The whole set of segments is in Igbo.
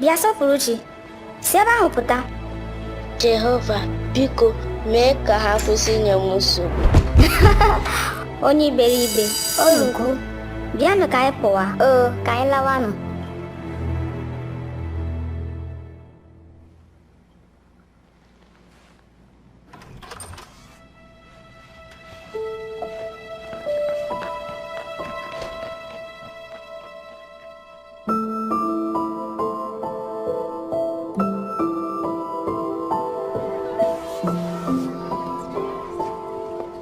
Bịa Sọpụrụchi, si ebe ahụ pụta. Jehova, biko mee ka ha kwụsị inye m nsogbu. Onye iberibe, orugo. Bịanụ ka anyị pụwa. Oo, ka anyị lawanụ.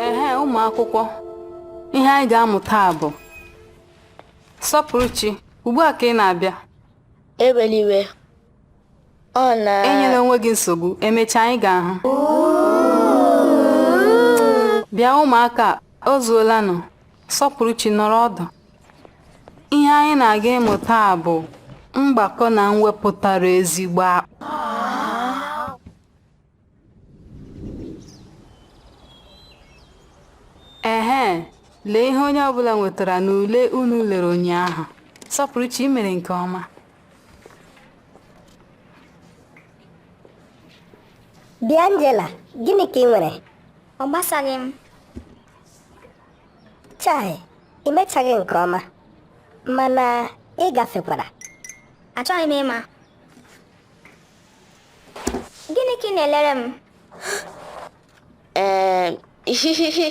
Ehe, ụmụ akwụkwọ, ihe anyị ga-amụ taa bụ Sọpụrụchi, ugbu a ka ị na-abịa. Ewela iwe. Ọ na Enyela onwe gị nsogbu, emechaa anyị ga-ahụ. Bịa ụmụaka, o zuolanụ. Sọpụrụchi nọrọ ọdụ. Ihe anyị na-aga ịmụ taa bụ mgbakọ na mwepụ tara ezigbo akpụ. Ehe, lee ihe onye ọbụla nwetara n'ule unu lere ụnyaahụ. Sọpụrụchi, i mere nke ọma. Bịa Angela, gịnị ka ị nwere? Ọ gbasaghị m. Chai, ị mechaghị nke ọma, mana ị gafekwara. Achọghị m ịma. Gịnị ka ị na-elere m? Ee, ihihihi.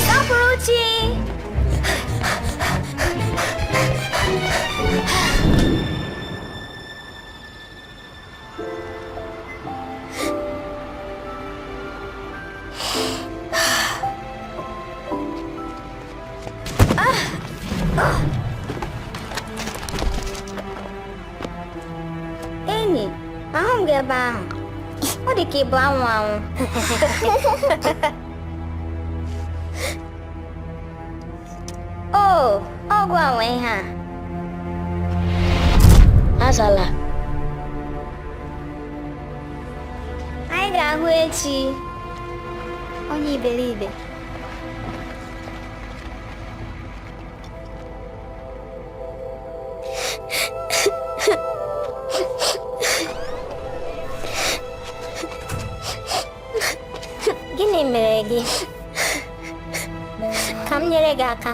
Sọpụrụchi! Enyi, ahụ m gị ebe ahụ. Ọ dị ka ị bụ anwụ anwụ. O, ọgwụ a nwe ihe a. Azala. Anyị ga-ahụ echi. Onye iberibe. Gịnị mere gị? Ka m nyere gị aka.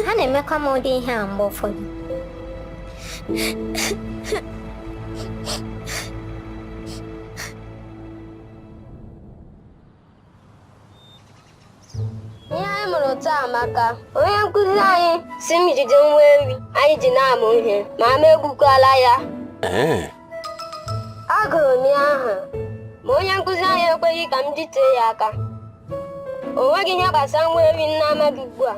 Ha na-emekwa m ụdị ihe a mgbe ụfọdụ. Ihe anyị mụrụ taa amaka. Onye nkụzi anyị sị m jide nwa ewi anyị ji na-amụ ihe ma m egbukwala ya. Ee, Agụrụ m ya aha ma onye nkụzi anyị ekweghị ka m jitee ya aka. O nweghị ihe gbasara nwa ewi m na-amaghị ugbu a.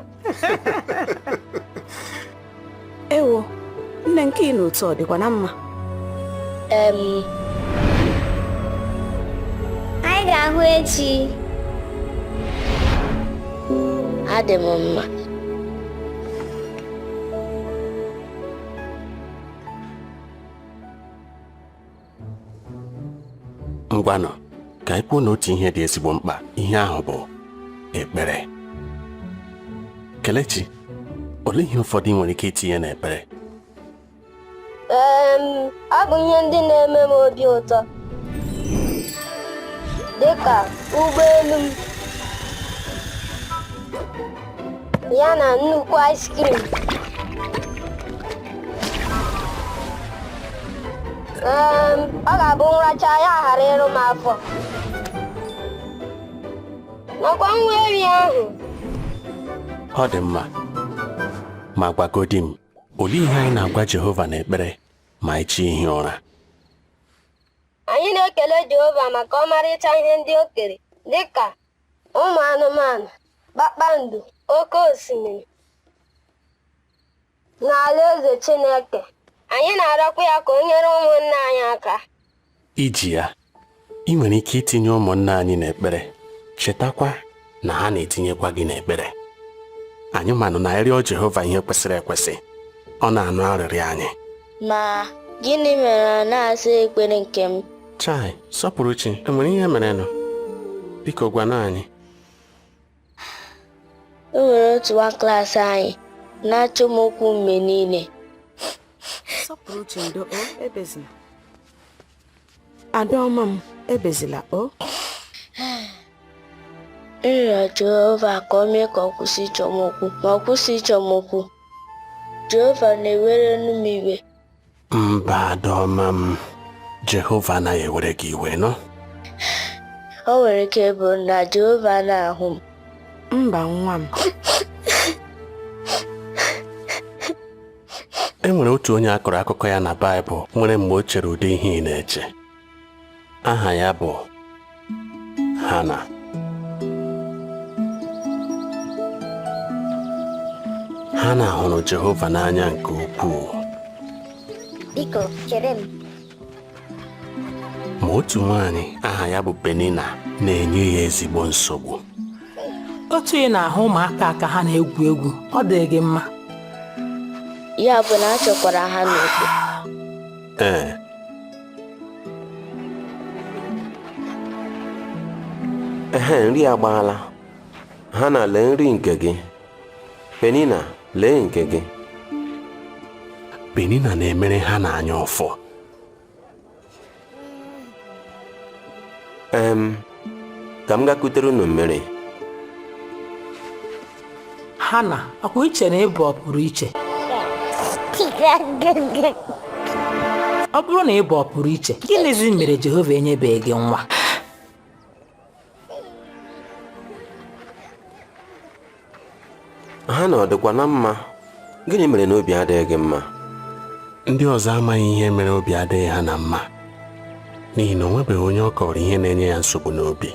Ewo, nne nke ị na otu ọ dịkwa na mma. Anyị ga-ahụ echi. Adị m mma. Ngwanụ, ka anyị kwuo na otu ihe dị ezigbo mkpa, ihe ahụ bụ ekpere. Kelechi, olee ihe ụfọdụ ị nwere ike itinye n'ekpere? Ọ bụ ihe ndị na-eme m obi ụtọ dịka ụgbọelu m ya na nnukwu ice cream. Ọ ga-abụ m racha ya ghara ịrụ m afọ nakwa nwa ewi ahụ. Ọ dị mma, ma gwagodi m, olee ihe anyị na-agwa Jehova n'ekpere ma anyị chọọ ihi ụra? Anyị na-ekele Jehova maka ọmarịcha ihe ndị o kere dịka ụmụ anụmanụ, kpakpando, oke osimiri na Alaeze Chineke. Anyị na-arịọkwa ya ka o nyere ụmụnna anyị aka. Iji ya, ị nwere ike itinye ụmụnna anyị n'ekpere. Chetakwa na ha na-etinyekwa gị n'ekpere. Anyị manụ na anyị rịọ Jehova ihe kwesịrị ekwesị, ọ na-anụ arịrịọ anyị. Ma Gịnị mere ọ na-asa ekpere nke m? Chai, Sọpụrụchi, enwere ihe merenụ? Biko gwanụ anyị. E nwere otu nwa klaasị anyị na-achọ m okwu mgbe niile. Sọpụrụchi, ndo o, ebezina. Adaọma m, ebezila o. M rịọrọ Jehova ka o mee ka ọ kwụsị ịchọ m okwu, ma ọ kwụsị ịchọ m okwu. Jehova na-ewere m iwe. Mba, Adaọma m, Jehova anaghị ewere gị iwe nọ. O nwere ike ịbụ na Jehova na-ahụ m. Mba, nwa m. E nwere otu onye a kọrọ akụkọ ya na Baịbụl nwere mgbe o chere ụdị ihe ị na-eche. Aha ya bụ Hana. Hana hụrụ Jehova n'anya nke ukwuu. Biko, chere m. Ma otu nwaanyị aha ya bụ Penina na-enye ya ezigbo nsogbu. Otu ị na-ahụ ụmụaka ka ha na-egwu egwu, ọ dị gị mma. Ya bụ na a chọkwara ha n'okwu. Ee. Ehe, nri agbaala. Hana, lee nri nke gị. Penina, lee nke gị. Penina na-emere Hana anya ụfụ. Ka m gakutere unu mmiri. Hana, ọkwa iche na ịbụ ọpụrụ iche? Ọ bụrụ na ịbụ ọpụrụ iche, gịnịzi mere Jehova enyebeghị gị nwa? Hana, ọ dịkwa na mma? Gịnị mere na obi adịghị gị mma? Ndị ọzọ amaghị ihe mere obi adịghị ha na mma, n'ihi na o nwebeghị onye ọ kọrọ ihe na-enye ya nsogbu n'obi.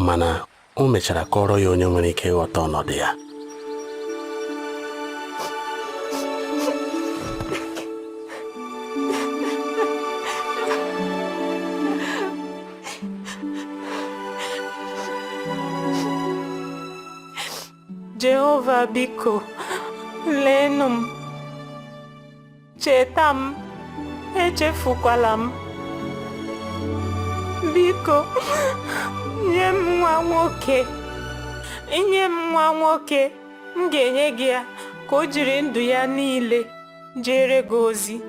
Mana o mechara kọrọ ya onye nwere ike ịghọta ọnọdụ ya. Jehova, biko, leenụ m. Cheta m, echefukwala m. Biko, nye m nwa nwoke. Nye m nwa nwoke, m ga-enye gị ya ka o jiri ndụ ya niile jere gị ozi.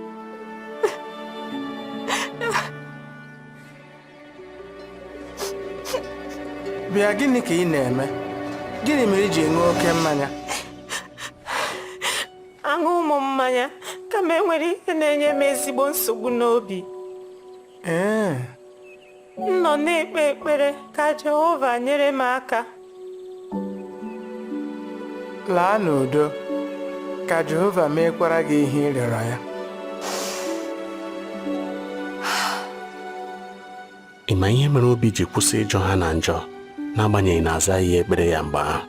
Bịa, gịnị ka ị na-eme? Gịnị mere i ji ṅụọ oke mmanya? Aṅụ m mmanya, kama enwere ihe na-enye m ezigbo nsogbu n'obi. Ee. M nọ na-ekpe ekpere ka Jehova nyere m aka. Laa n'udo, ka Jehova mekwara gị ihe ị rịọrọ ya. Ị ma ihe mere obi ji kwụsị ịjọ Hana njọ n'agbanyeghị na azaghị ya ekpere ya mgbe ahụ?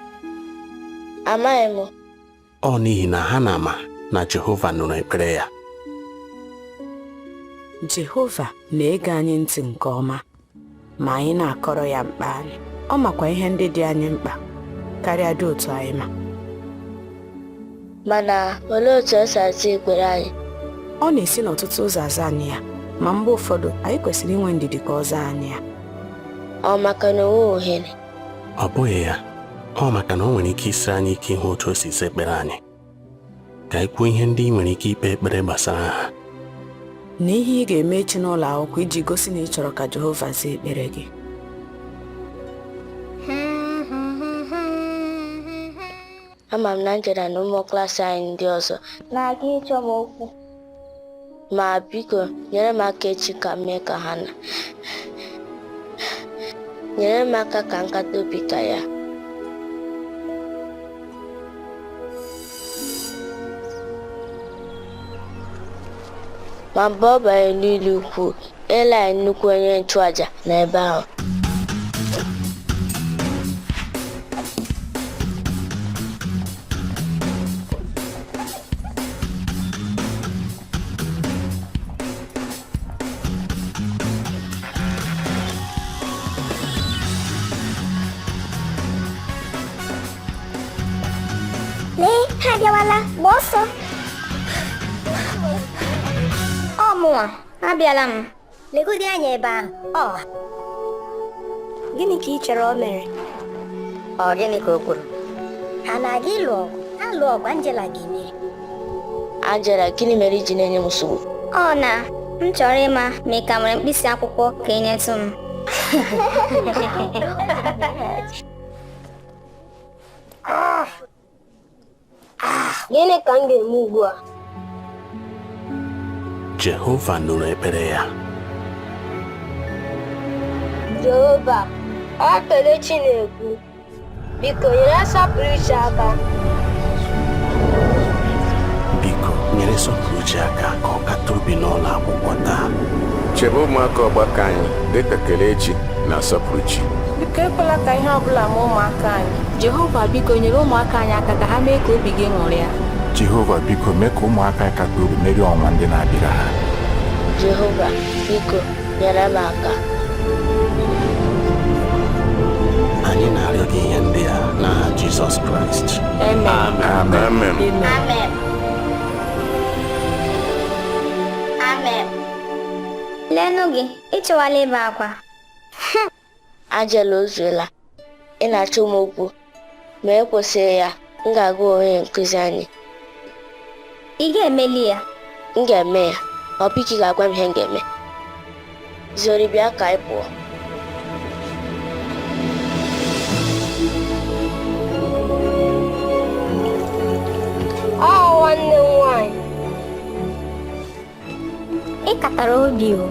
Amaghị m. Ọ n'ihi na Hana ma na Jehova nụrụ ekpere ya. Jehova na-ege anyị ntị nke ọma ma anyị na-akọrọ ya mkpa anyị. Ọ makwa ihe ndị dị anyị mkpa karịa dị otu anyị ma. Mana olee otu o si aza ekpere anyị? Ọ na-esi n'ọtụtụ ụzọ aza anyị ya, ma mgbe ụfọdụ anyị kwesịrị inwe ndidi ka ọ zaa anyị ya. Ọ maka na o nweghị ohere? Ọ bụghị ya. Ọ maka na o nwere ike isiri anyị ike ịhụ otu o si zaa ekpere anyị. Ka anyị kwuo ihe ndị ị nwere ike ikpe ekpere gbasara ha. Na ihe ị ga-eme echi n'ụlọ akwụkwọ iji gosi na ị chọrọ ka Jehova zaa ekpere gị. Ama m na Angela na ụmụ klaasị anyị ndị ọzọ na-aga ịchọ m okwu. Ma biko, nyere m aka echi ka m mee ka ha na. Nyere m aka ka m kata obi ka ya. Ma mgbe ọ banyere n'ụlọ ukwu, Ilaị nnukwu onye nchụaja n'ebe ahụ. Lee, ha abịawala, gba ọsọ. mụnwa, abịala m. Legodi anya ebe ahụ. Ọ gịnị ka ị chere o mere? Ọ gịnị ka o kwuru? Ha na-aga ịlụ ọgụ? Ha lụọ ọgụ, Angela ga-emeri. Angela, gịnị mere i ji na-enye m nsogbu? Ọ na m chọrọ ịma ma ị ka nwere mkpịsị akwụkwọ ka ị nyetụ m. Gịnị ka m ga-eme ugbu a? Jehova nụrụ ekpere ya. Jehova, ọ Kelechi na-ekwu. Biko nyere Sọpụrụchi aka. Biko nyere Sọpụrụchi aka ka ọ kata obi n'ụlọ akwụkwọ taa. Chebe ụmụaka ọgbakọ anyị dịka Kelechi na Sọpụrụchi. Biko ekwela ka ihe ọbụla mee ụmụaka anyị. Jehova biko nyere ụmụaka anyị aka ka ha mee ka obi gị ṅụrịa. Jehova biko mee ka ụmụaka anyị kata obi merie ọnwa ndị na-abịara ha. Jehova, biko nyere m aka. Anyị na-arịọ gị ihe ndị a n'aha Jizọs Kraịst. Amen. Amen. Amen. Amen. Leenụ gị, ị chọwala ịbe akwa. Angela, o zuola. Ị na-achọ m okwu ma e kwesịghị ya. M ga-agwa onye nkụzi anyị. Ị ga-emeli ya. M ga-eme ya. Ọ bụ ike ga-agwa m ihe m ga-eme. Zori, bịa ka anyị pụọ. Ọ nwanne m nwaanyị. Ị katara obi o.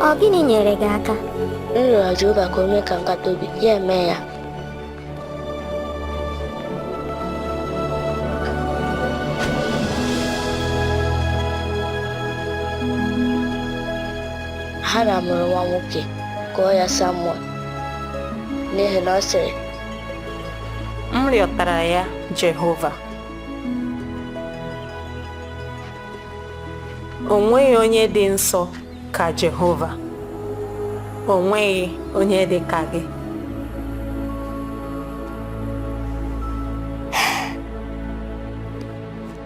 Ọ gịnị nyere gị aka? M rịọrọ Jehova ka o mee ka m kata obi, ya eme ya. Hana mụrụ nwa nwoke, gụọ ya Samuel, n'ihi na ọ sịrị, M rịọtara ya Jehova. O nweghị onye dị nsọ ka Jehova. O nweghị onye dị ka gị.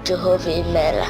Jehova, imeela.